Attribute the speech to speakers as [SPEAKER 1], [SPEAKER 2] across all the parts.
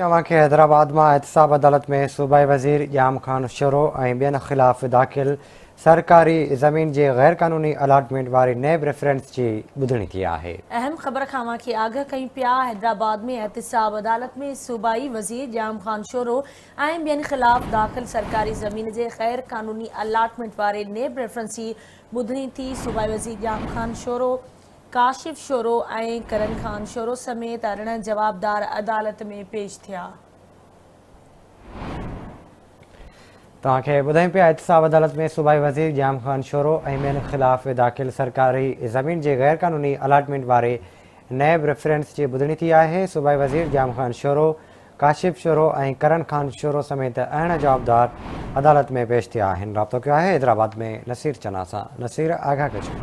[SPEAKER 1] اوهان کي حيدرآباد مان احتساب عدالت ۾ صوبائي وزير ڄام خان شورو ۽ ٻين خلاف داخل سرڪاري زمين جي غيرقانوني الاٽمينٽ واري نيب ريفرنس جي ٻڌڻي ٿي آهي.
[SPEAKER 2] اهم خبر کان اوهان کي آگهه ڪيون پيا، حيدرآباد ۾ احتساب عدالت ۾ صوبائي وزير ڄام خان شورو ۽ ٻين خلاف داخل سرڪاري زمين جي غيرقانوني الاٽمينٽ واري نيب ريفرنس جي ٻڌڻي ٿي، صوبائي وزير ڄام خان شورو، ڪاشف شورو ۽ ڪرن خان شورو سميت 18 جوابدار عدالت ۾ پيش ٿيا.
[SPEAKER 1] توهان کي ٻڌايون پيا احتساب عدالت ۾ صوبائي وزير ڄام خان شورو ۽ ٻين خلاف داخل سرڪاري زمين جي غيرقانوني الاٽمينٽ واري نيب ريفرنس جي ٻڌڻي ٿي آهي صوبائي وزير ڄام خان شورو، ڪاشف شورو ۽ ڪرن خان شورو سميت 18 جوابدار عدالت ۾ پيش ٿيا آهن. رابطو ڪيو آهي حيدرآباد ۾ نصير چنا سان. نصير آگاهه ڪجو.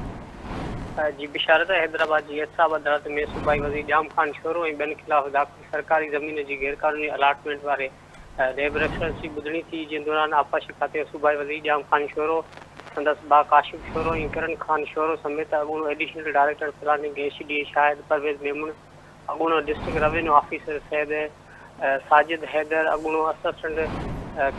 [SPEAKER 3] جي بشارت حيدرآباد جي احتساب عدالت ۾ صوبائي وزير ڄام خان شورو ۽ ٻين خلاف داخل سرڪاري زمين جي غيرقانوني الاٽمينٽ واري نيب ريفرنس جي ٻڌڻي ٿي جنهن دوران آبپاشي کاتي جو صوبائي وزير ڄام خان شورو، سندس ڀاء ڪاشف شورو ۽ ڪرن خان شورو سميت اڳوڻو additional director planning H D A Shahid Pervez Memon, اڳوڻو district revenue officer Syed Sajid Haider, اڳوڻو اسسٽنٽ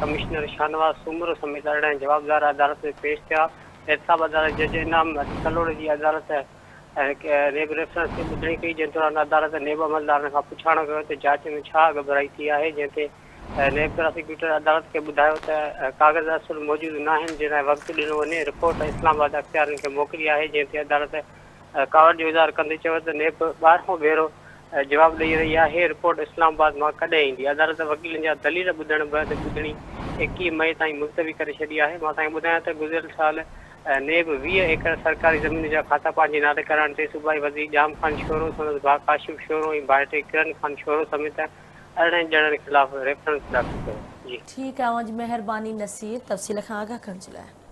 [SPEAKER 3] ڪمشنر شاهنواز سومرو سميت 18 جوابدار عدالت ۾ پيش ٿيا. احتساب عدالت جج انعام علي ڪلهوڙي جي عدالت نيب ريفرنس تي ٻڌڻي ڪئي، جنهن دوران عدالت نيب عملدارن کان پڇاڻو ڪيو ته جاچ ۾ ڇا اڳڀرائي ٿي آهي، جنهن تي نيب پراسيڪيوٽر عدالت کي ٻڌايو ته ڪاغذ اصل موجود ناهن، جنهن لاء وقت ڏنو وڃي، رپورٽ اسلام آباد اختيارين کي موڪلي آهي، جنهن تي عدالت ڪاوڙ جو اظهار ڪندي چيو ته نيب ٻارهون ڀيرو جواب ڏئي رهي آهي، رپورٽ اسلام آباد مان ڪڏهن ايندي؟ عدالت وڪيلن جا دليل ٻڌڻ بعد ٻڌڻي 21 مئي تائين ملتوي ڪري ڇڏي آهي. مان توهان کي ٻڌايان ته گذريل سال نيب 20 ايڪڙ سرڪاري زمين جا کاتا پنهنجي نالي ڪرائڻ تي صوبائي وزير ڄام خان شورو، سندس ڀاء ڪاشف شورو ۽ ڀائٽي ڪرن خان شورو سميت 18 ڄڻن خلاف ريفرنس داخل ڪيو. جي.
[SPEAKER 2] ٺيڪ آهي اوهان جي مهرباني نصير تفصيل کان آگاهه ڪرڻ جي لاء.